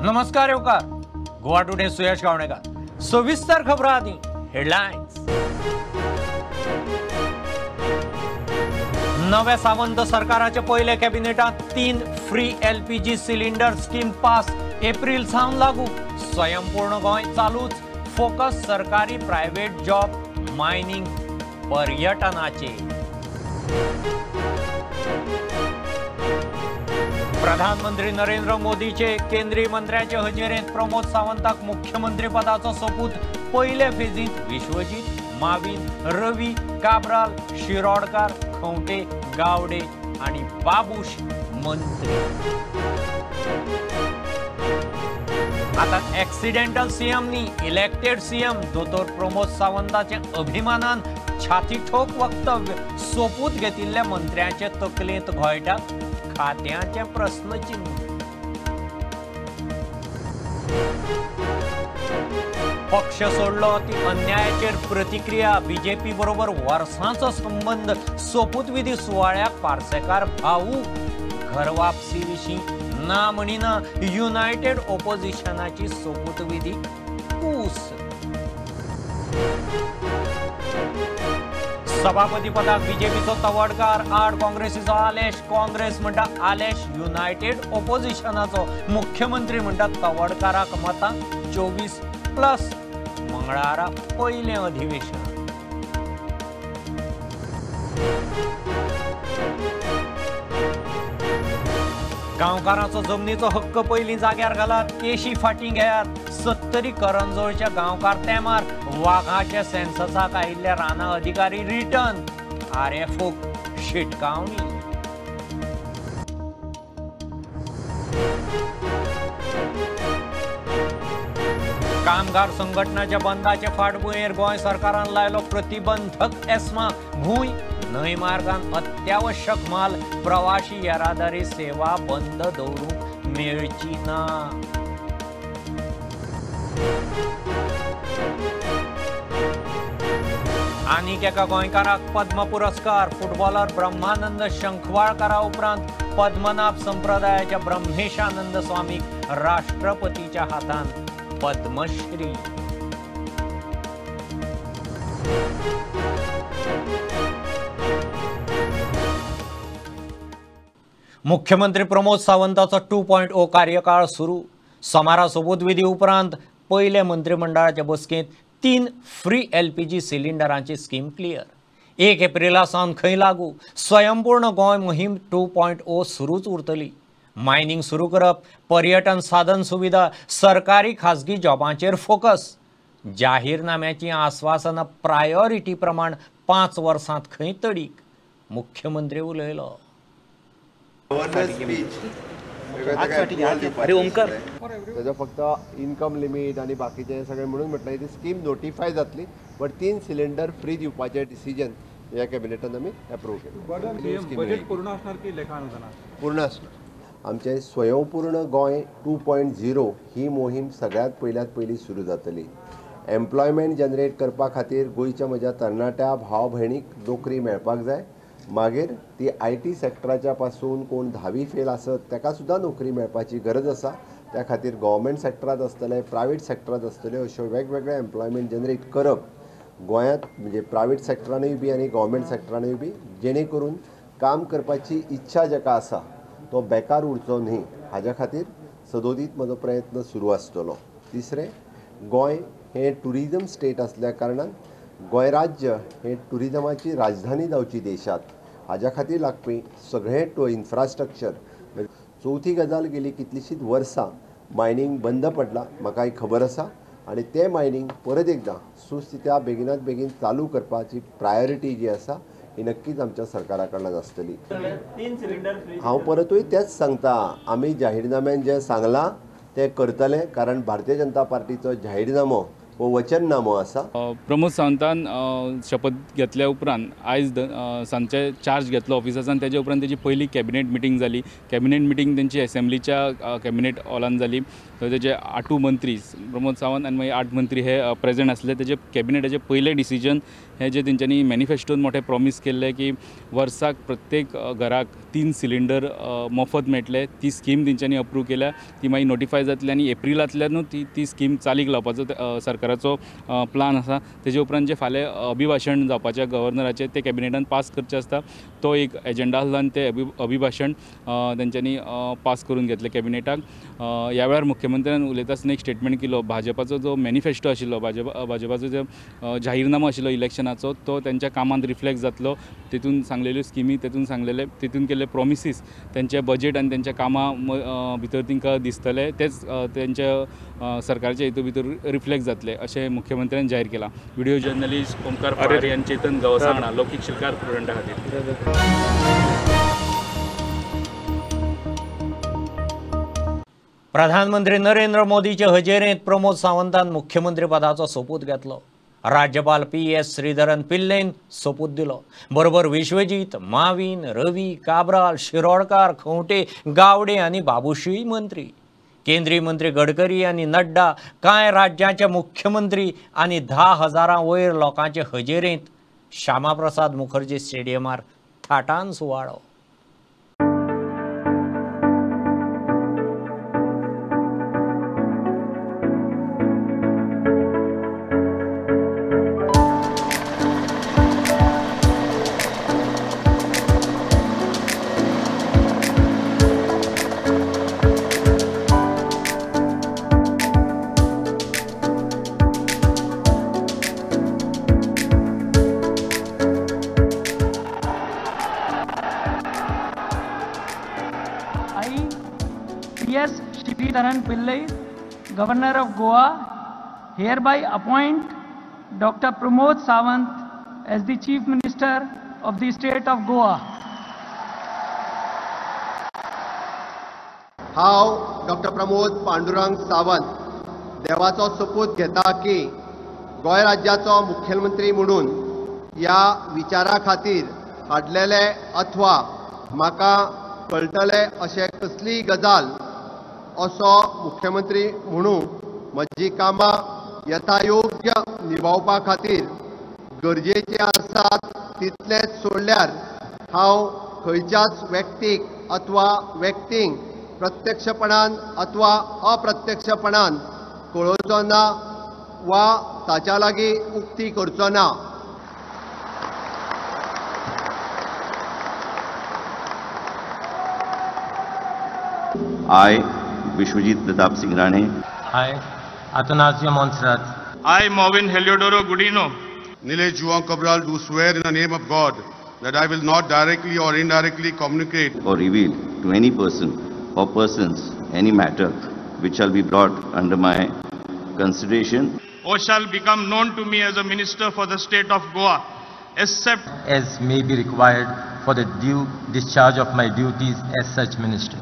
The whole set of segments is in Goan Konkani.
नमस्कार येवकार गोवा टुडे सुयश गावणेकर। सविस्तर खबरां आदी हेडलायन्स। नव्या सावंत सरकाराचे पयले कॅबिनेटात 3 free LPG cylinder scheme pass, April सावन लागू। स्वयंपूर्ण गोंय चालूच, फोकस सरकारी प्रायव्हेट जॉब, मायनिंग, पर्यटनाचे। प्रधानमंत्री नरेंद्र मोदीचे केंद्रीय मंत्र्याचे हजेरेंत प्रमोद सावंताक मुख्यमंत्री पदाचो सोपूत। पयले फेजींत विश्वजीत, माविन, रवी, काब्राल, शिरोडकार, खंवटे, गावडे आनी बाबूश मंत्री। आता एक्सिडेंटल सीएम न्ही, इलेक्टेड सीएम दोतोर प्रमोद सावंताचे अभिमानान छाती ठोक वक्तव्य। सोपूत घेतिल्ल्या मंत्र्याचे तकलेंत घोळटा खात्याचे प्रश्नचिन्ह। पक्ष सोडलो ती अन्यायाचेर प्रतिक्रिया। बीजेपी बरोबर वर्सांचो संबंध। सोपूतविधी सुवाळ्याक पार्सेकार भावूक। घर वापसी विशीं ना म्हणिना। युनायटेड ओपोजिशनाची सोपूतविधी कूस। सभापती पदाक बीजेपीचो तवडकार आड काँग्रेसीचो आलेश। काँग्रेस म्हणटा आलेश युनायटेड ओपोजिशनाचो, मुख्यमंत्री म्हणटा तवडकाराक मतां 24+। मंगळारा पयलें अधिवेशन। गांवकारांचो जमनीचो हक्क पयलीं जाग्यार घालात, केशी फाटीं घेयात। 70 करंजोळच्या गांवकार तेमार। वाघाच्या सेन्ससाक आयिल्ल्या रानां अधिकारी रिटर्न, आरएफओक शिटकावणी। कामगार संघटनाच्या बंदाचे फाटभुंयेर गोंय सरकारान लायलो प्रतिबंधक एस्मा। भूंय न्हंय मार्गान अत्यावश्यक माल, प्रवाशी येरादारी सेवा बंद दवरूंक मेळची ना। आनीक एका गोंयकाराक पद्म पुरस्कार। फुटबॉलर ब्रह्मानंद शंखवाळकारा उपरांत पद्मनाभ संप्रदायाच्या ब्रह्मेशानंद स्वामीक राष्ट्रपतीच्या हातान पद्मश्री। मुख्यमंत्री प्रमोद सावंताचो 2.0 कार्यकाळ सुरू। सोमारा सोपूतविधी उपरांत पयले मंत्रिमंडळाचे बसकेंत 3 फ्री एलपीजी सिलिंडरांची स्कीम क्लियर। 1 एप्रिला सावन खंय लागू। स्वयंपूर्ण गोंय मोहीम 2.0 सुरूच उरतली। मायनिंग सुरू करप, पर्यटन साधन सुविधा, सरकारी खाजगी जॉबांचेर फोकस। जाहीरनाम्याची आस्वासनां प्रायोरिटी प्रमाण 5 वर्सांत खंय तडीक, मुख्यमंत्री उलयलो। ताजो फक्त इनकम लिमीट आनी बाकीचे सगळें म्हणून म्हटल्यार ती स्कीम नोटिफाय जातली, बट 3 सिलिंडर फ्री दिवपाचें डिसिजन ह्या कॅबिनेटान आमी एप्रूव केलें। बजेट पूर्ण असणार की लेखानुदान पूर्ण असणार। आमचें स्वयंपूर्ण गोंय 2.0 ही मोहीम सगळ्यांत पयल्यात पयली सुरू जातली। एम्प्लॉयमेंट जनरेट करपा खातीर गोंयच्या म्हज्या तरणाट्या भाव भयणीक नोकरी मेळपाक जाय। मागीर ती IT सेक्टराच्या पासून कोण 10वी फेल आसत ताका सुद्दां नोकरी मेळपाची गरज आसा। त्या खातीर गव्हर्मेंट सेक्टरांत आसतले, प्रायवेट सेक्टरांत आसतले, अश्यो वेगवेगळे एम्प्लॉयमेंट जनरेट करप गोंयांत, म्हणजे प्रायवेट सेक्टरानूय बी आनी गव्हर्मेंट सेक्टरानूय बी, जेणे करून काम करपाची इच्छा जाका आसा तो बेकार उरचो न्ही, हाज्या खातीर सदोदीत म्हजो प्रयत्न सुरू आसतलो। तिसरें, गोंय हें ट्युरिजम स्टेट आसल्या कारणान गोंय राज्य हें ट्युरिजमाची राजधानी जावची देशांत, हाज्या खातीर लागपी सगळें इन्फ्रास्ट्रक्चर। चवथी गजाल, गेली कितलींशींच वर्सां मायनींग बंद पडलां, म्हाकाय खबर आसा, आनी तें मायनींग परत एकदां सुस्थित्या बेगिनात बेगीन चालू करपाची प्रायोरिटी जी आसा ही नक्कीच आमच्या सरकारा कडल्यान आसतली। हांव परतूय तेंच सांगता, आमी जाहीरनाम्यान जें सांगलां तें करतले, कारण भारतीय जनता पार्टीचो जाहीरनामो हो वचननामो आसा. प्रमोद सावंतान शपथ घेतल्या उपरांत आयज सांजचे चार्ज घेतलो ऑफिसासान. तेजे उपरांत तेजी पयली कॅबिनेट मिटींग जाली. कॅबिनेट मिटींग तेंची एसेंब्लीच्या कॅबिनेट हॉलान जाली. थंय तेजे 8 मंत्री प्रमोद सावंत आनी मागीर 8 मंत्री हे प्रेजेंट आसले. तेजे कॅबिनेटाचे पयले डिसिजन हे जे तेंच्यांनी मॅनिफेस्टोन मोठे प्रॉमीस केल्ले की वर्साक प्रत्येक घराक 3 सिलिंडर मोफत मेळटले, ती स्कीम तेंच्यांनी अप्रूव केल्या. ती मागीर नोटिफाय जातली आनी एप्रिलांतल्यानूच ती स्कीम चालीक लावपाचो सरकाराचो प्लान आसा. तेजे उपरांत जे फाल्यां अभिभाशण जावपाचें गव्हर्नराचें तें कॅबिनेटान पास करचें आसता, तो एक एजेंडा आसलो आनी तें अभिभाशण तेंच्यांनी पास करून घेतलें कॅबिनेटाक. ह्या वेळार मुख्यमंत्र्यान उलयता आसतना एक स्टेटमेंट केलो, भाजपाचो जो मॅनिफेस्टो आशिल्लो, भाजपाचो जो जाहीरनामो आशिल्लो इलेक्शनाचो, तो तेंच्या कामांत रिफ्लेक्ट जातलो. तेतून सांगलेल्यो स्किमी, तेतून सांगलेले, तेतून केल्ले प्रॉमिसीस तेंचे बजेट आनी तेंच्या कामां भितर तांकां दिसतले, तेच तेंच्या सरकारच्या हेतू भितर रिफ्लेक्ट जातले अशें मुख्यमंत्र्यान जाहीर केलां. व्हिडिओ जर्नलिस्ट ओमकार पवार आनी चेतन गांवस हांगा लौकीक शिलकार प्रुडंटा खातीर. प्रधानमंत्री नरेंद्र मोदीचे हजेरेंत प्रमोद सावंतान मुख्यमंत्रीपदाचो सोपूत घेतलो. राज्यपाल PS Sreedharan पिल्लैन सोपूत दिलो. बरोबर विश्वजीत, माविन, रवी, काब्राल, शिरोडकार, खंवटे, गावडे आनी बाबूशूय मंत्री, केंद्रीय मंत्री गडकरी आनी नड्डा, कांय राज्यांचे मुख्यमंत्री आनी 10,000 वयर लोकांचे हजेरेंत श्यामाप्रसाद मुखर्जी स्टेडियमार थाटान सुवाळो. Sreedharan Pillai, Governor of Goa, hereby appoint Dr. Pramod Sawant as the Chief Minister of the State of Goa. हांव डॉक्टर प्रमोद पांडुरंग सावंत देवाचो सोपूत घेता की गोंय राज्याचो मुख्यमंत्री म्हणून ह्या विचारा खातीर हाडलेले अथवा म्हाका कळटले अशें कसलीय गजाल असो मुख्यमंत्री म्हणून म्हजी कामां यथायोग्य निभावपा खातीर गरजेचे आसात तितलेंच सोडल्यार हांव खंयच्याच व्यक्तीक अथवा व्यक्तींक प्रत्यक्षपणान अथवा अप्रत्यक्षपणान कळोवचो ना वा ताच्या लागीं उक्ती करचो ना. I, Vishwajit Pratap Singh Rane. I, Atanasio Monserrate. I, Mauvin Heliodoro Gudino. Nilesh Juan Cabral, do swear in the name of God that I will not directly or indirectly communicate or reveal to any person or persons any matter which shall be brought under my consideration or shall become known to me as a minister for the state of Goa, except as may be required for the due discharge of my duties as such minister.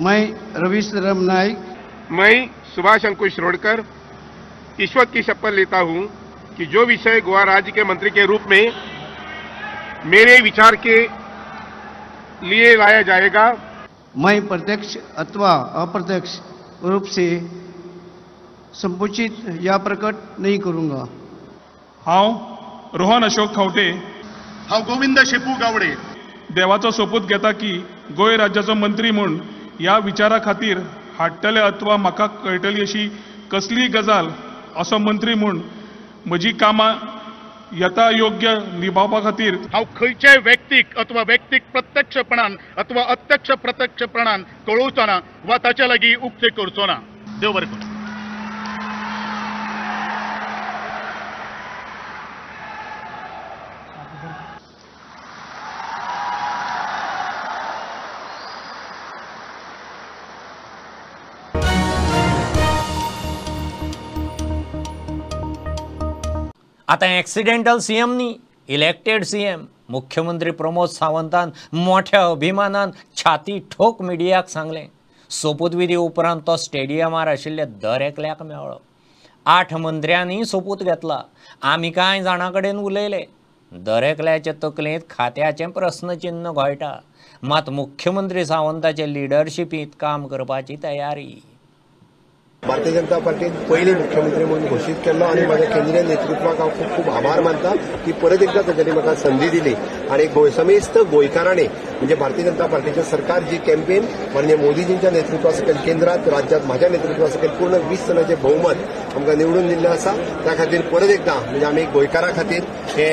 मैं रवीश राम नाइक, मैं सुभाष अंकुश शिरोडकर ईश्वर की शपथ लेता हूं कि जो विषय गोवा राज्य के मंत्री के रूप में मेरे विचार के लिए लाया जाएगा, मैं प्रत्यक्ष अथवा अप्रत्यक्ष रूप से संकुचित या प्रकट नहीं करूंगा। हांव रोहन अशोक खंवटे, हांव गोविंद शेपू गावडे देवाचो सोपूत घेता की गोंय राज्याचो मंत्री म्हूण ह्या विचारा खातीर हाडटले अथवा म्हाका कळटली अशी कसलीय गजाल असो मंत्री म्हूण म्हजी कामां यथायोग्य निभावपा खातीर हांव खंयच्याय व्यक्तीक अथवा व्यक्तीक प्रत्यक्षपणान अथवा अत्यक्ष प्रत्यक्षपणान कळोवचो ना वा ताच्या लागीं उक्ते करचो ना. देव बरें करूं. आतां एक्सिडेंटल सीएम न्ही, इलेक्टेड सीएम मुख्यमंत्री प्रमोद सावंतान मोठ्या अभिमानान छाती ठोक मिडियाक सांगलें. सोपूतविधी उपरांत तो स्टेडियमार आशिल्ले दर एकल्याक मेळ्ळो. 8 मंत्र्यांनी सोपूत घेतला. आमी कांय जाणां कडेन उलयले. दर एकल्याचे तकलेंत खात्याचें प्रस्नचिन्न घोळटा. मात मुख्यमंत्री सावंताचे लिडरशिपींत काम करपाची तयारी. भारतीय जनता पार्टीन पयली मुख्यमंत्री म्हणून घोशीत केल्लो आनी म्हाज्या केंद्रीय नेतृत्वाक हांव खूब खूब आभार मानता की परत एकदां तांच्यांनी म्हाका संदी दिली आनी समेस्त गोंयकारांनी म्हणजे भारतीय जनता पार्टीचें सरकार जी कॅम्पेन माननीय मोदीजींच्या नेतृत्वा सकयल केंद्रात राज्यात म्हाज्या नेतृत्वा सकयल पूर्ण 20 जाणांचें बहुमत आमकां निवडून दिल्लें आसा. त्या खातीर परत एकदां म्हणजे आमी गोंयकारां खातीर हे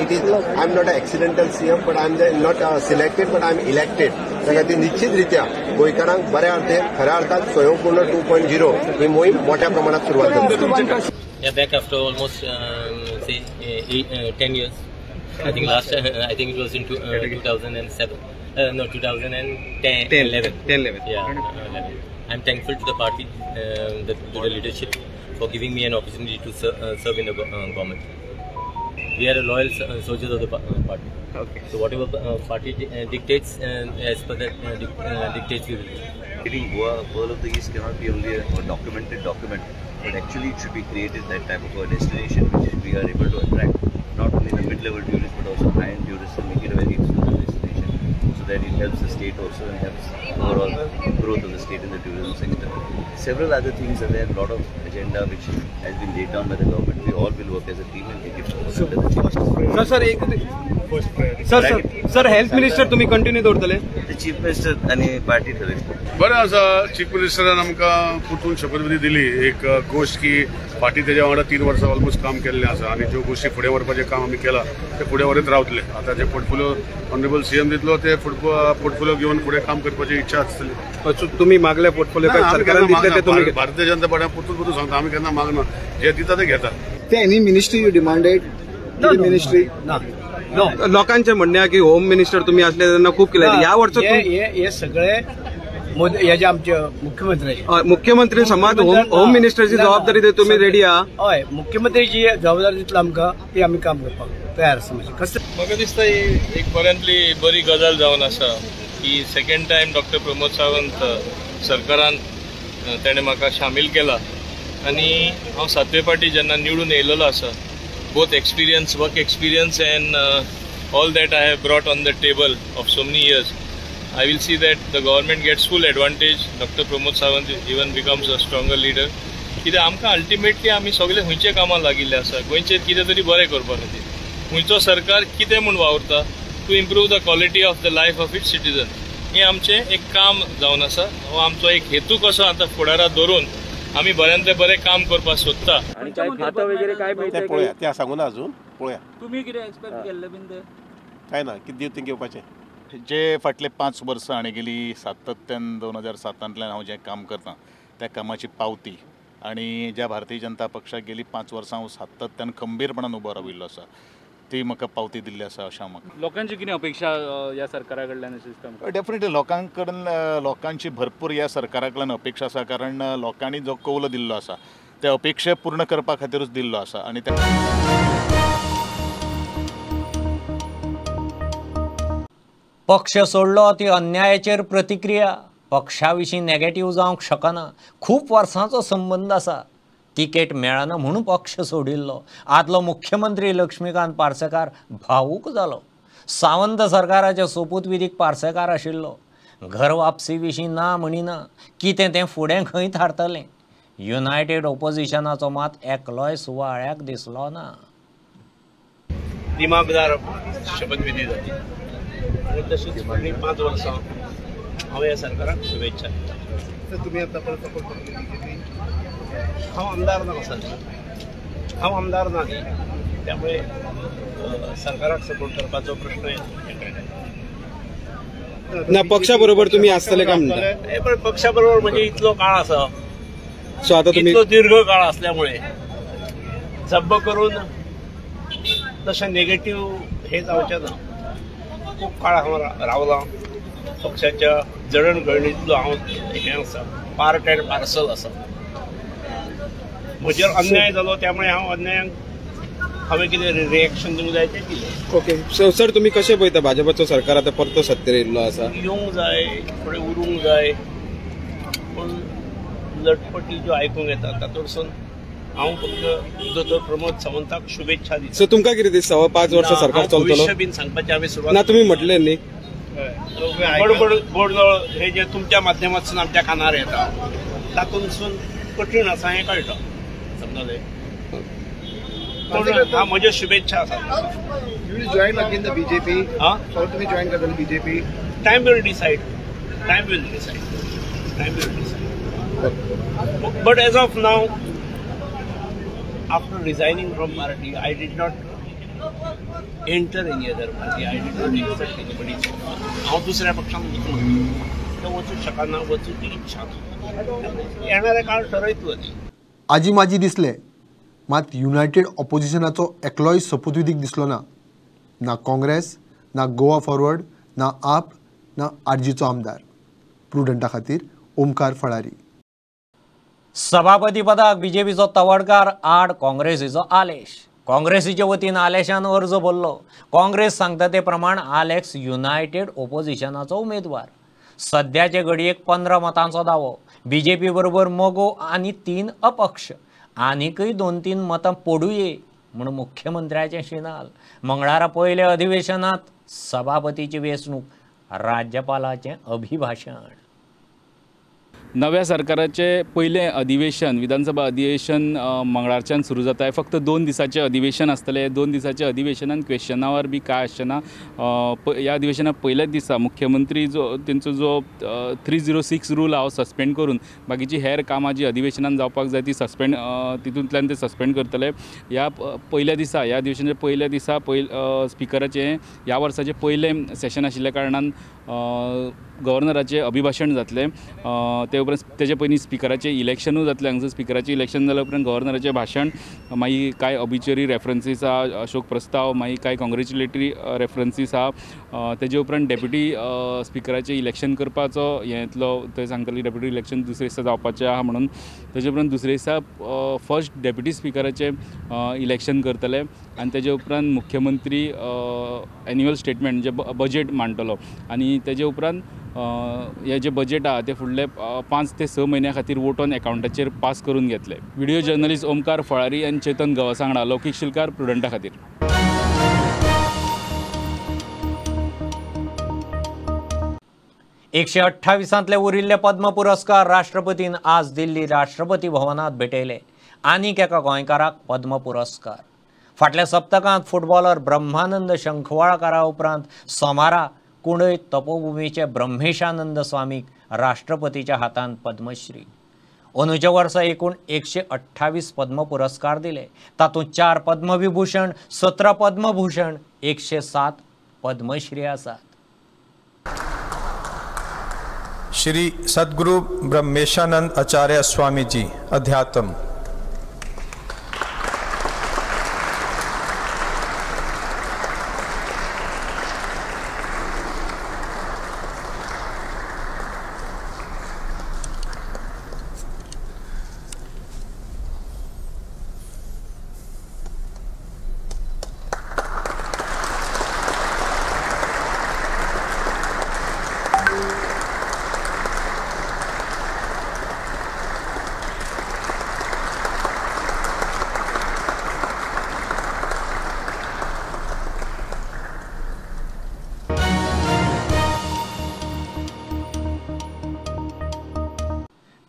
it is I am not a accidental CM but I am not selected but I am elected. त्या खातीर निश्चित रित्या गोंयकारांक बऱ्या अर्थान खऱ्या अर्थान स्वयंपूर्ण 2.0 ही मोहीम मोठ्या प्रमाणात सुरवात जाली. Yeah, back after almost say 10 years. I think last I think it was in 2007. No, 2010, 11. 10, 11. Yeah, 11. I'm thankful to the party, to the leadership for giving me an opportunity to serve in the government. We are a loyal soldiers of the party. Okay. So whatever party dictates, as per that dictates, we will do. Creating Goa, Pearl of the East cannot be only a documented document, but actually it should be created that type of a destination which we are able to attract not only the mid-level tourists but also high-end tourists and make it a very exclusive destination, so that it helps the state also and helps overall growth of the state in the tourism sector. Several other things are there, a lot of agenda which has been laid down by the government. We all will work as a team and take it forward. So, sir, sir, sir, health minister तुम्ही कंटिन्यू दवरतले? The chief minister आणि पार्टी ठरयतली. बरें आसा, चीफ मिनिस्टरान आमकां परतून शपथविधी दिली. एक गोश्ट की पार्टी तेज्या वांगडा 3 वर्सां ऑलमोस्ट काम केल्लें आसा आनी ज्यो गोश्टी फुडें व्हरपाचें काम आमी केलां तें फुडें व्हरत रावतले. आतां जे पोर्टफोलियो ऑनरेबल सीएम दितलो ते पोर्टफोलियो घेवन फुडें काम करपाची इच्छा आसतली. तुमी मागले पोर्टफोलियो सरकारान दितले ते तुमी? भारतीय जनता पार्टी परतून परतून सांगता आमी केन्ना मागना, जे दिता ते घेता. Any ministry you demanded? Ministry ना. लोकांचे म्हणणे की होम मिनिस्टर तुम्ही असले तेन्ना खूब केले ह्या वर्सा हे सगळे हेजे आमचे मुख्यमंत्री मुख्यमंत्री समाज होम मिनिस्टरची जबाबदारी ते तुम्ही रेडी आहा? हय, मुख्यमंत्री जी जबाबदारी दितलो आमकां ती आमी काम करपाक तयार आसा. म्हणजे म्हाका दिसता ही एक बऱ्यांतली बरी गजाल जावन आसा की second time doctor Pramod Sawant सरकारान तेणें म्हाका शामील केला आनी हांव 7वे पाटी जेन्ना निवडून येयलेलो आसा, both experience, work experience and all that I have brought on the table of so many years, I will see that the government gets full advantage. Dr. Pramod Sawant even becomes a stronger leader. कित्याक आमकां अल्टिमेटली आमी सगळे खंयचे कामां लागिल्ले आसा, गोंयचेर कितें तरी बरें करपा खातीर. खंयचो सरकार कितें म्हूण वावुरता to improve the quality of the life of its citizen, हें आमचें एक काम जावन आसा. हो आमचो एक हेतू कसो आतां फुडाराक धरून आमी बऱ्यांतलें बरें काम करपाक सोदता. आनी काय खातं वगैरे काय मिळतंय पळया, ते सांगू ना अजून पळया. तुम्ही कितें एक्सपेक्ट केल्लें बीन ते? काय ना, कितें दिवं तें घेवपाचें. जे फाटले 5 वर्सां आनी गेली सातत्यान 2007 हांव जें काम करतां त्या कामाची पावती आनी ज्या भारतीय जनता पक्षाक गेली 5 वर्सां हांव सातत्यान खंबीरपणान उबो राविल्लो आसा ती म्हाका पावती दिल्ली आसा अशें हांव म्हाका. लोकांची कितें अपेक्षा ह्या सरकारा कडल्यान अशें दिसता? डेफिनेटली लोकांकडल्यान लोकांची भरपूर ह्या सरकारा कडल्यान अपेक्षा आसा, कारण लोकांनी जो कौल दिल्लो आसा ते अपेक्षा पूर्ण करपा खातीरूच दिल्लो आसा. आनी पक्ष सोडलो ती अन्यायाचेर प्रतिक्रिया. पक्षा विशीं नेगेटीव जावंक शकना. खूब वर्सांचो संबंद आसा. तिकेट मेळना म्हणून पक्ष सोडिल्लो. आदलो मुख्यमंत्री लक्ष्मीकांत पार्सेकार भावूक जालो. सावंत सरकाराच्या सोपूतविधीक पार्सेकार आशिल्लो. घर वापसी विशीं ना म्हणिना, कितें तें फुडें खंय थारतलें. युनायटेड ओपोजिशनाचो मात एकलोय सुवाळ्याक दिसलो ना. दिमागदार शपथविधी जाली आनी तशीच फाटलीं 5 वर्सां हांव ह्या सरकाराक शुभेच्छा दिता. तुमी आतां परत सपोर्ट करतले बीजेपी? हांव आमदार ना सर, हांव आमदार ना न्ही, त्यामुळे सरकाराक सपोर्ट करपाचो प्रश्न ना. पक्षा बरोबर तुम्ही आसतले काय म्हणटा? पण पक्षा बरोबर म्हणजे इतलो काळ आसा, सो आता तुम्ही इतलो दीर्घ काळ असल्यामुळे जब्ब करून तशें नेगेटिव्ह हे जावचें ना. खूब काळ हांव रावलां पक्षाच्या जडणघडणींतलो, हांव हें आसा, पार्ट अँड पार्सल आसा. म्हजेर अन्याय जालो त्यामुळे हांव अन्यायांक हांवें कितें रिएक्शन दिवंक जाय तें दिलें. ओके सर, तुमी कशें पळयता भाजपाचो सरकार आतां परतो सत्तेर येयल्लो आसा? येवंक जाय, फुडें उरूंक जाय, पूण लटपटी ज्यो आयकूंक येता तातूंतसून हांव फक्त दोतोर प्रमोद सावंताक शुभेच्छा दिता. सो तुमकां कितें दिसता 5 वर्सां सरकार चलतलो? भविश्य बीन सांगपाची हांवें सुरवात ना, तुमी म्हटलें न्ही बडबड गोडगोळ हे जे तुमच्या माध्यमांतसून आमच्या कानार येता तातूंतसून कठीण आसा हें कळटा, समजलें? पूण हा म्हज्यो शुभेच्छा आसा. You will join again the BJP? तुम्ही जॉईन करतले BJP? Time will decide, time will decide, time will decide. But as of now, after resigning from party, I did not enter any other party. I did not accept anybody's offer. हांव दुसऱ्या पक्षांत वचूंक ना, वचूंक शकना, वचूंक इच्छा ना. येणाऱ्या काळ ठरयतलो न्ही. आजी माजी दिसले मात युनायटेड ऑपोजिशनाचो एकलोय सोपूतविधीक दिसलो ना. ना काँग्रेस, ना गोवा फॉरवर्ड, ना आप, ना आरजीचो आमदार. प्रुडंटा खातीर ओमकार फळारी. सभापती पदाक बीजेपीचो तवडकार आड काँग्रेसीचो आलेश. काँग्रेसीचे वतीन आलेशान अर्ज भरलो. काँग्रेस सांगता ते प्रमाण आलेक्स युनायटेड ओपोजिशनाचो उमेदवार. सद्याचे घडयेक 15 मतांचो दावो. बीजेपी बरोबर मगो आनी 3 अपक्ष आनीकय 2-3 मतां पडुये म्हूण मुख्यमंत्र्याचें शिनाल. मंगळारा पयल्या अधिवेशनांत सभापतीची वेंचणूक, राज्यपालाचें अभिभाशण. नव्या सरकाराचें पयलें अधिवेशन, विधानसभा अधिवेशन मंगळारच्यान सुरू जाता. फक्त 2 दिसाचें अधिवेशन आसतलें. 2 दिसाचें अधिवेशनान क्वेश्चन our B काय आसचें ना. ह्या अधिवेशना पयल्याच दिसा मुख्यमंत्री जो तेंचो जो 306 रूल आहा सस्पेंड करून बाकीची हेर कामां जी अधिवेशनान जावपाक जाय ती सस्पेंड, तितूंतल्यान ते सस्पेंड करतले. ह्या पयल्या दिसा, ह्या अधिवेशनाच्या पयल्या दिसा स्पिकराचें ह्या वर्साचें पयलें सेशन आशिल्ल्या कारणान गव्हर्नराचें अभिभाशण जातलें. ते उपरांत तेजे पयलीं स्पिकराचें इलेक्शनूय जातलें. हांगसर स्पिकराचें इलेक्शन जाल्या उपरांत गव्हर्नराचें भाशण, मागीर कांय ऑबिच्युअरी रेफरन्सीस आहा, शोक प्रस्ताव, मागीर कांय कॉंग्रेच्युलेटरी रेफरन्सीस आहा. तेजे उपरांत डेप्युटी स्पिकराचें इलेक्शन करपाचो हें येतलो. थंय सांगतले डेप्युटी इलेक्शन दुसरे दिसा जावपाचें आहा म्हणून. तेजे उपरांत दुसरे दिसा फर्स्ट डेप्युटी स्पिकराचें इलेक्शन करतले आनी तेजे उपरांत मुख्यमंत्री एन्युअल स्टेटमेंट जे बजेट मांडटलो आनी तेजे उपरांत हे जे बजेट आहा ते फुडले 5 ते 6 म्हयन्या खातीर वोट ऑन अकाउंटाचेर पास करून घेतले. व्हिडिओ जर्नलिस्ट ओमकार फळारी आनी चेतन गवस वांगडा लौकीक शिलकार, प्रुडंटा खातीर. एकशे 28 उरिल्ले पद्म पुरस्कार राष्ट्रपतीन आज दिल्ली राष्ट्रपती भवनात भेटयले. आनीक एका गोंयकाराक पद्म पुरस्कार. फाटल्या सप्तकांत फुटबॉलर ब्रह्मानंद शंखवाळकारा उपरांत सोमारा कुंडय तपोभूमीचे ब्रह्मेशानंद स्वामीक राष्ट्रपतीच्या हातान पद्मश्री. अंदूच्या वर्सा एकूण 128 पद्म पुरस्कार दिले. तातूंत 4 पद्मविभूषण, 17 पद्मभूषण, 107 पद्मश्री आसात. श्री सद्गुरु ब्रह्मेशानंद आचार्य स्वामी जी अध्यात्म.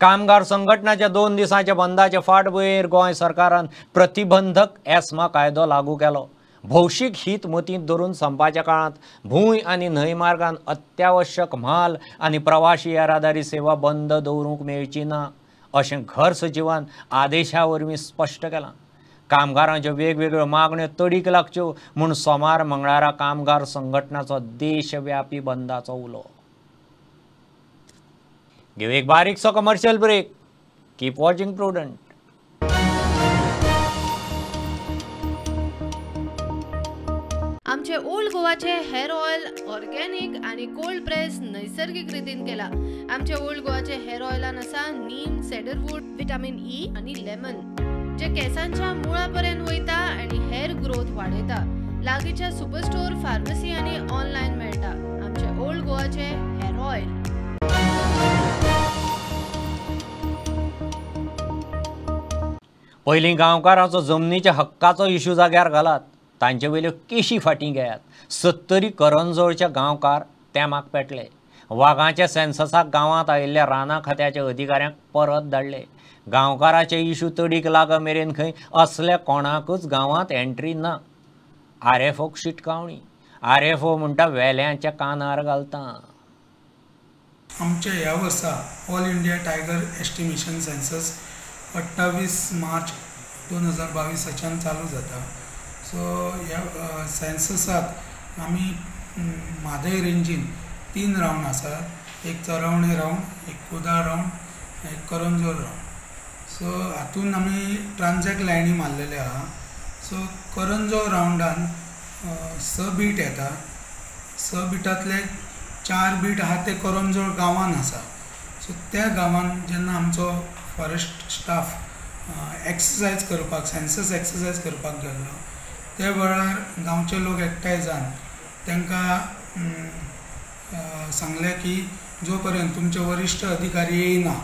कामगार संघटनाच्या 2 दिसांच्या बंदाचे फाटभुंयेर गोंय सरकारान प्रतिबंधक एस्मा कायदो लागू केलो. भौशीक हित मतींत धरून संपाच्या काळांत भूंय आनी न्हंय मार्गान अत्यावश्यक म्हाल आनी प्रवाशी येरादारी सेवा बंद दवरूंक मेळची ना अशें घर सचिवान आदेशा वरवीं स्पश्ट केलां. कामगारांच्यो वेगवेगळ्यो मागण्यो तडीक लागच्यो म्हूण सोमार मंगळारा कामगार संघटनाचो देशव्यापी बंदाचो उलो. घेऊ एक बारीकसो commercial break. Keep watching Prudent. आमचे ओल्ड गोवाचे हेअर ऑयल ऑर्गेनिक आणि कोल्ड प्रेस नैसर्गिक रितीन केला. आमचे ओल्ड गोवाचे हेअर ऑयलान आसा नीम, सेडरवूड, विटामिन ई आणि लेमन, जे केसांच्या मुळापर्यंत वयता आणि हेअर ग्रोथाक वाडयता. लागींच्या सुपरस्टोर, फार्मसी आनी ऑनलायन मेळटा. आमचे ओल्ड गोवाचे हेअर ऑयल. पयलीं गांवकाराचो जमनीच्या हक्काचो इशू जाग्यार घालात, तांचे वयल्यो केशी फाटीं घेयात. सत्तरी करंजोळचे गांवकार तेमाक पेटले. वागाच्या सेन्ससाक गांवांत आयिल्ल्या रानां खात्याच्या अधिकाऱ्यांक परत धाडले. गांवकाराचे इशू तडीक लाग मेरेन खंय असल्या कोणाकूच गांवांत एंट्री ना. आरएफओक शिटकावणी. आरएफओ म्हणटा वेल्यांच्या कानार घालता. आमच्या ह्या वर्सा all India tiger estimation census 28 मार्च 2022 चालू जाता. सो ह्या सेन्ससाक आमी म्हादय रेंजीन 3 रावंड आसात. एक चरवणे रावंड, एक कुदाळ रावंड, एक करंजोळ रावंड. सो हातून आमी ट्रान्झॅक्ट लायनी मारलेले आहा. सो करंजोळ रावंडान 6 बीट येता. 6 बिटांतले 4 बीट आहा ते करंजोळ गांवान आसा. सो त्या गांवान जेन्ना आमचो फॉरेस्ट स्टाफ एक्सरसायज करपाक, सेन्सस एक्सरसायज करपाक गेल्लो त्या वेळार गांवचे लोक एकठांय जावन तांकां सांगलें की जो पर्यंत तुमचे वरिश्ठ अधिकारी येयना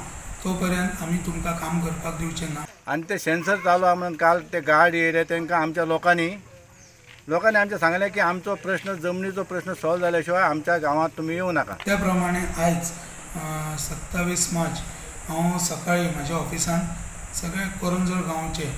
तो पर्यंत आमी तुमकां काम करपाक दिवचे ना. आनी ते सेन्सर चालू आहा म्हणून काल ते गार्ड येयले, तांकां आमच्या लोकांनी आमचें सांगलें की आमचो प्रश्न, जमनीचो प्रश्न सॉल्व जाल्या शिवाय आमच्या गांवांत तुमी येवं नाका. त्या प्रमाणे आयज 27 मार्च हांव सकाळी म्हज्या ऑफिसान सगळे करंजोळ गांवचे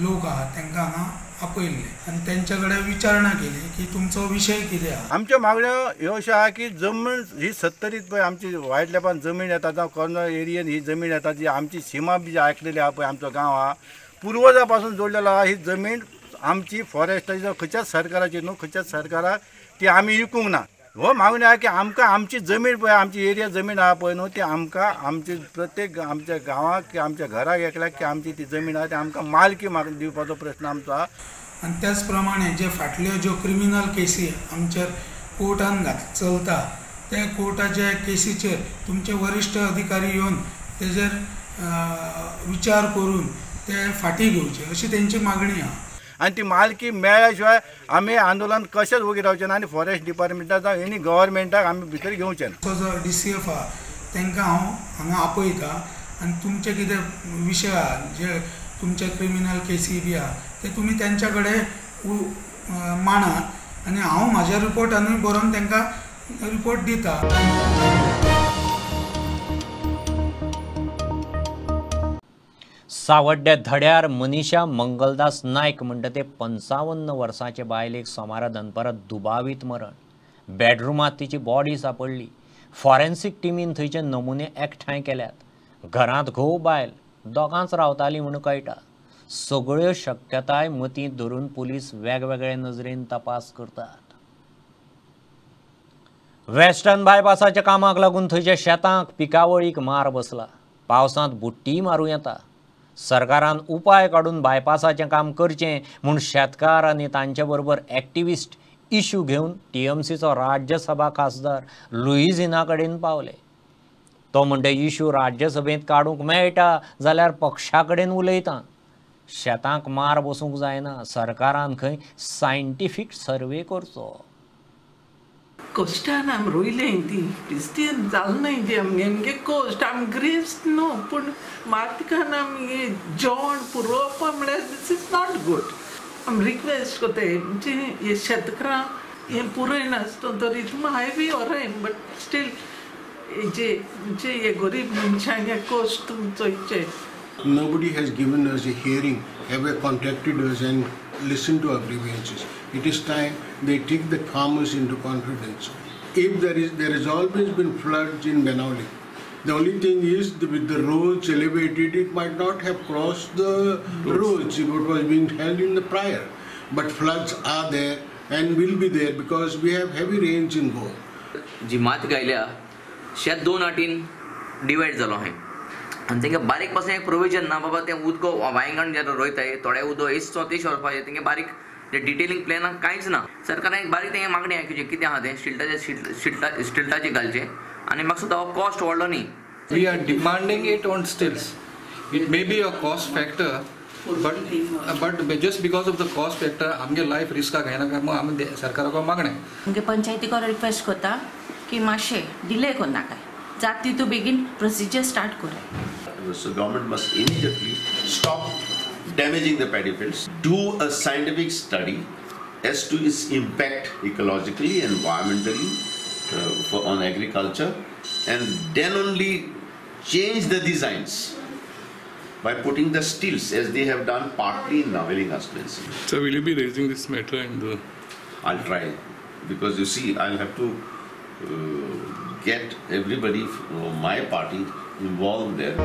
लोक आहा तांकां हांगा आपयल्ले आनी तेंच्या कडेन विचारणा केली की तुमचो विशय कितें आहा. आमच्यो मागण्यो ह्यो अश्यो आहा की जमीन ही सत्तरीत पळय आमची वायट लेपान जमीन येता, जावं करंजोळ एरियेन ही जमीन येता, जी आमची सीमा बी आयकलेली आहा पळय, आमचो गांव आहा पुर्वजा पासून जोडलेलो आहा. ही जमीन आमची फॉरेस्टाची जावं खंयच्याच सरकाराची न्हू, खंयच्याच सरकाराक ती आमी विकूंक ना. हो मागणी आहा की आमकां आमची जमीन पळय, आमची एरिया जमीन आहा पळय न्हू, ती आमकां आमची प्रत्येक आमच्या गांवाक की आमच्या घराक एकल्याक की आमची ती जमीन आहा ती आमकां मालकी दिवपाचो प्रश्न आमचो आहा. आनी त्याच प्रमाणे जे फाटल्यो ज्यो क्रिमिनल केसी आमचेर कोर्टान चलता त्या कोर्टाच्या केसीचेर तुमचे वरिश्ठ अधिकारी येवन तेजेर विचार करून ते फाटीं घेवचे अशी तेंची मागणी आहा. आनी ती मालकी मेळ्ळ्या शिवाय आमी आंदोलन कशेंच वगी रावचें ना आनी फॉरेस्ट डिपार्टमेंटाक जावं एनी गव्हर्मेंटाक आमी भितर घेवचें ना. तो जो DCF आहा तांकां हांव हांगा आपयता आनी तुमचे कितें विशय आहा जे तुमचे क्रिमिनल केसी बी आहा ते तुमी तेंच्या कडेन मांडात आनी हांव म्हाज्या रिपोर्टानूय बरोवन तांकां रिपोर्ट दिता. सावड्ड्या धड्यार मनीषा मंगलदास नायक म्हणटा ते 55 वर्सांचे बायलेक सोमारा दनपारां दुबावीत मरण. बेडरुमांत तिची बॉडी सापडली. फॉरेन्सिक टिमीन थंयचे नमुने एकठांय केल्यात. घरांत घोव बायल दोगांच रावताली म्हूण कळटा. सगळ्यो शक्यताय मतींत धरून पुलीस वेगवेगळे नजरेन तपास करतात. वेस्टर्न बायपासाच्या कामाक लागून थंयच्या शेतांक पिकावळीक मार बसला. पावसांत बुट्टीय मारूं येता. सरकारान उपाय काडून बायपासाचें काम करचें म्हूण शेतकार आनी तांचे बरोबर एक्टिविस्ट इशू घेवन टीएमसीचो राज्यसभा खासदार लुईझिना कडेन पावले. तो म्हणटा इशू राज्यसभेंत काडूंक मेळटा जाल्यार पक्षा कडेन उलयता. शेतांक मार बसूंक जायना. सरकारान खंय सायंटिफीक सर्वे करचो. कश्टान आमी रोयलें ती क्रिस्तियन जाल नाय ती आमगे कश्ट आमी ग्रेस्त न्हू पूण मातकान आमी जेवण पुरोवपा म्हळ्यार this is not good. आमी रिक्वेस्ट कोताय म्हणजे हे शेतकारां हें पुरयनासतना तरी तुमी हायवे व्हराय बट स्टील हेजे म्हणजे हे गरीब मनशांक हे कश्ट तुमी चोयचे. Nobody has given us a hearing, ever contacted us and listened to our grievances. It is time they take the farmers into confidence. If there has always been floods in Benaulim. The only thing is, with the roads elevated, it might not have crossed the roads if it was being held in the prior. But floods are there and will be there because we have heavy rains in Goa. जी मात गायल्या शेत 2 आटीन डिवायड जालो आहे आनी तांकां बारीक पासून एक प्रोविजन ना बाबा तें उदक वायंगण जेन्ना रोयताय थोडें उदक हेच तें व्हरपाचें तेंगे बारीक डिटेलिंग प्लॅनाक कांयच ना. सरकारान एक बारीक तेंगे मागणी आयकुची कितें आहा तें स्टिल्टाचे स्टिल्टाचे घालचें आनी म्हाका सुद्दां हो कॉस्ट व्हडलो न्ही. We are demanding it on stilts. It may be a cost factor, But just because of the cost factor आमगे लायफ रिस्काक घायनाका म्हूण आमी सरकाराक मागणें. आमगे पंचायतीक रिक्वेस्ट करता की मातशें डिले करनाकाय, जाता तितू बेगीन प्रोसिजर स्टार्ट कराय. So government must immediately stop damaging the paddy fields, do a scientific study as to its impact ecologically, environmentally, on agriculture, and then only change the designs by putting the stilts as they have done partly in Navelim constituency. So will you be raising this matter in the... I'll try, because you see, I'll have to get everybody from my party involved there.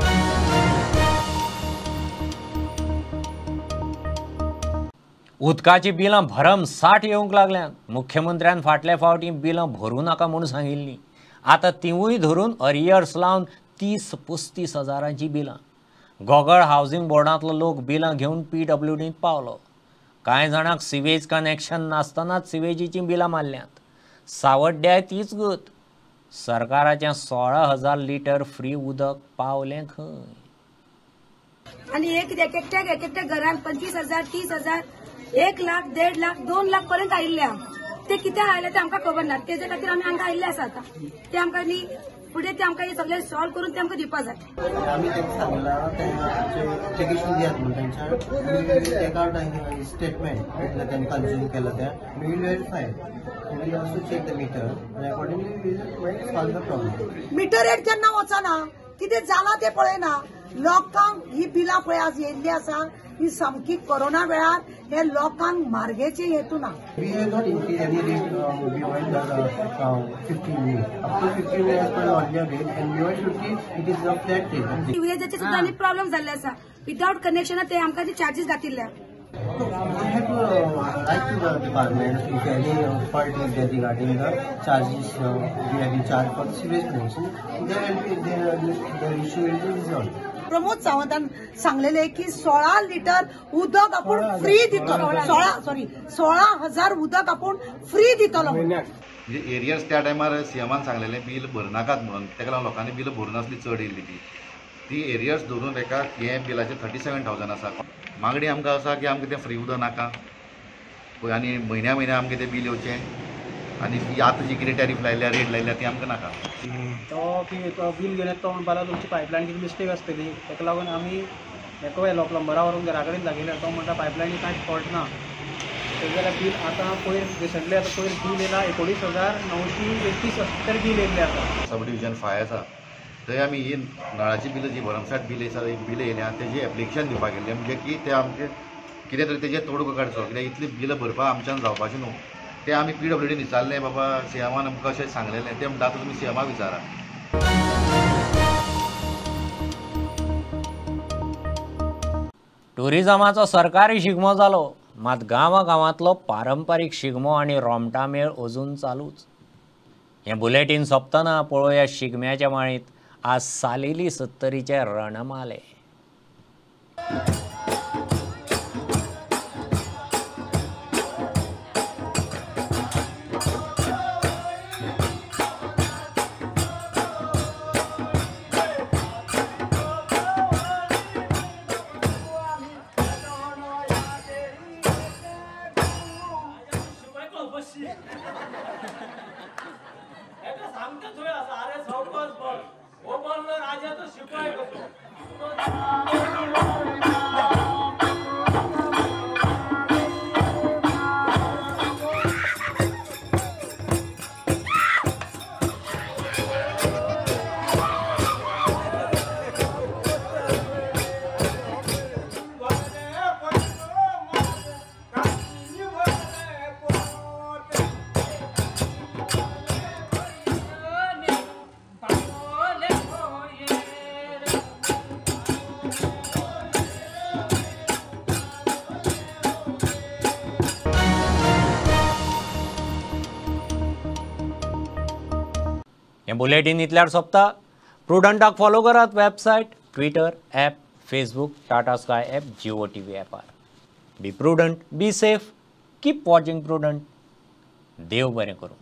उदकाची बिलां भरमसाठ येवंक लागल्यांत. मुख्यमंत्र्यान फाटल्या फावटी बिलां भरूं नाका म्हूण सांगिल्लीं, आतां तिवूय धरून अरियर्स लावन 30-35 हजारांची बिलां. गोगळ हावजींग बोर्डांतलो लोक बिलां घेवन पीडब्ल्यूडींत पावलो. कांय जाणांक सिवेज कनेक्शन नासतनाच सिवेजीचीं बिलां मारल्यांत. सावड्ड्याय तीच गत. सरकाराचें 16,000 लिटर फ्री उदक पावलें खंय? आनी हे कितें एक एकट्या घरान 25,000, 30,000, 1 लाख, 1.5 लाख, 2 लाख पर्यंत आयिल्ले. ते कित्याक आयले ते आमकां खबर ना. तेजे खातीर आमी हांगा आयिल्ले आसा. आतां ते आमकां न्ही फुडें ते आमकां सगळें सॉल्व करून ते आमकां दिवपा जाय. आमी तांकां सांगलां एप्लिकेशन दियात म्हूण तांच्या टेक आवट स्टेटमेंट कितलें तांणी कंज्यूम केलां तें we will verify, we will also check the meter and accordingly we will solve the problem. Meter rate केन्ना वचना, कितें जालां तें पळयना. लोकांक ही बिलां पळय आज येयल्ली आसा, ही सामकी कोरोना वेळार हे लोकांक मार्गेचे हेतू ना. We have not increased any rate beyond the 15 unit. Up to 15 unit as per ordinary rate, and beyond 15 it is a flat rate. सिवेजाचे सुद्दां आनी प्रॉब्लम जाल्ले आसा. विदाउट कनेक्शन ते आमकां चार्जीस घातिल्ले. We have to write to the department if any fault is there regarding the charges we have been charged for the sewage connection. There will be the issue will be resolved. Pramod सावंतान सांगलेले की 16 लिटर उदक आपूण फ्री दितलो, 16,000 उदक आपूण फ्री दितलो. म्हणजे एरियर्स त्या टायमार सीएमान सांगलेले बील भरनाकात म्हणून, ताका लागून लोकांनी बिल भरूनासली चड येयल्ली. ती एरियर्स धरून एका हे बिलाचे 37,000 आसा. मागणी आमकां आसा की आमकां तें फ्री उदक नाका आनी म्हयन्या म्हयन्या आमकां तें बील येवचें आनी आतां जी कितें टॅरीफ लायल्या, रेट लायल्या ती आमकां नाका. तो की तो बील घेवन येता तो म्हणपाक लागलो तुमची पायपलायन कितें मिस्टेक आसतली, ताका लागून आमी हेका व्हेलो प्लंबरा व्हरून घरा कडेन दाखयलें. तो म्हणटा पायपलायनी कांयच फॉल्ट ना. तशें जाल्यार बील आतां पयर रिसंटली आतां पयर बील येयला 19,931 अशें तरी बील येयल्लें आसा. सब डिविजन 5 आसा थंय आमी ही नळाची बिलां जी भरमसाठ बिल आसा बिलां येयल्या तेजी एप्लिकेशन दिवपाक गेल्लें, म्हणजे की ते आमचे कितें तरी तेजेर तोडगो काडचो, कित्याक इतली बिलां भरपाक आमच्यान जावपाचें न्हू. ते आमी पीडब्ल्यूडीन विचारलें, बाबा सीएमान आमकां अशें सांगलेलें, ते म्हणटा आतां तुमी सीएमाक विचारा. टुरिजमाचो सरकारी शिगमो जालो, मात गांवागांवांतलो पारंपारीक शिगमो आनी रोमटामेळ अजून चालूच. हें बुलेटीन सोंपतना पळोवया शिगम्याच्या माळींत आज सालेली सत्तरीचे रणमाले. बुलेटीन इतल्यार सोंपता. प्रुडंटाक फॉलो करात website, Twitter, app, Facebook, Tata Sky app, Jio TV ॲपार. Be prudent, be safe, keep watching Prudent. देव बरें करूं.